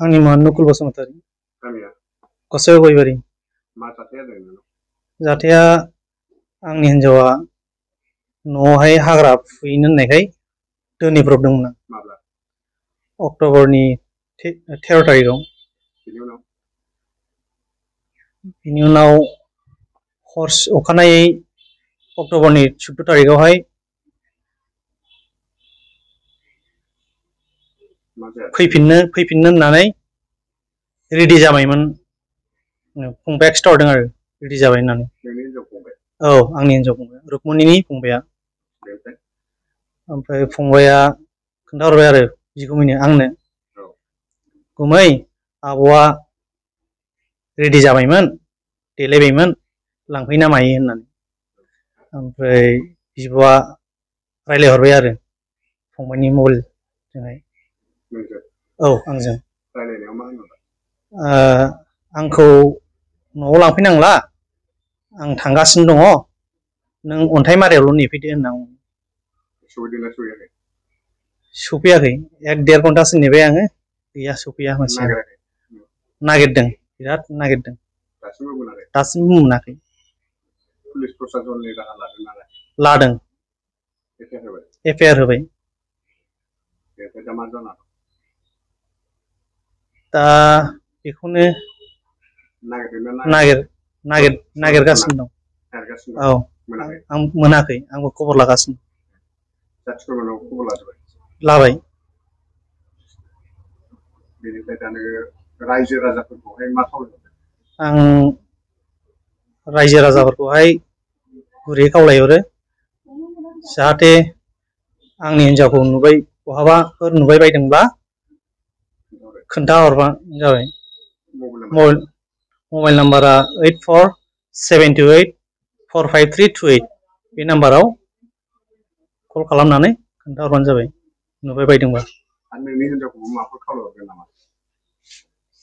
आंनि मुङा नकुल बसुमतारी गामिया गसाइगाव गयबारि मा जाथाया जादों नोंनाव जाथाया आंनि हिन्जावा न'आवहाय हाग्रा फुहैनो होननायखाय दोनहैब्रबदोंमोन आं माब्ला अक्ट'बरनि 13 तारिखआव बिनि उनाव अखानायै अक्ट'बरनि 14 तारिखआवहाय फैफिननो होननानै रेडि जाबायमोन फंबाया खिथाहरदों आरो रेडि जाबाय होननानै औ आंनि हिन्जाव फंबाय रुक्मनिनि फंबाया ओमफ्राय फंबाया खोन्थाहरबाय आरो बिगुमैनो आंनो गुमै आब'आ रेडि जाबायमोन देलायबायमोन लांफैना मायो होननानै ओमफ्राय बिब'आ रायलायहरबाय आरो फंबायनि मबाइलजोंहाय औ आंजों रायलायनायाव मा होनहरबाय आंखौ न'आव लांफैनांला आं थांगासिनो दङ नों अन्थाइ मारायावल' नेफैदो होनना सहैदोंना सहैयाखै सफैयाखै 1-1.5 घन्टासो नेबाय आङो गैया सफैया मानसिया नागिरदों बिराद नागिरदों दासिमबो मोनाखै पुलिस प्रसासननि राहा लादों नालाय लादों एफआइआर होबाय दा मा जाना दं दा बेखौनो नागिरगासिनो दं औ आं मोनाखै आंबो खबर लागासिनो जाथि खुरमानाव खबर लाबाय बेनिफ्राय दा नोङो रायजो राजाफोरखौहाय मा खावलायहरदों आं रायजो राजाफोरखौहाय गुरैयै खावलायहरो जाहाथे आंनि हिन्जावखौ नुबाय बहाबाफोर नुबाय बायदोंब्ला खोन्थाहरबानो जाबाय मबाइल नाम्बारा 8472845328 बे नाम्बाराव कल खालामनानै खोन्थाहरबानो जाबाय नुबाय बायदोंबा आरो नोंनि हिन्जावखौबो माबाफोर खावलायहरगोन नामा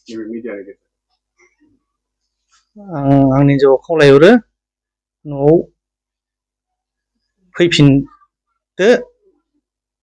नैबे मिडियानि गेजेरजों आं आंनि हिन्जावखौ खावलायहरो न'आव फैफिनदो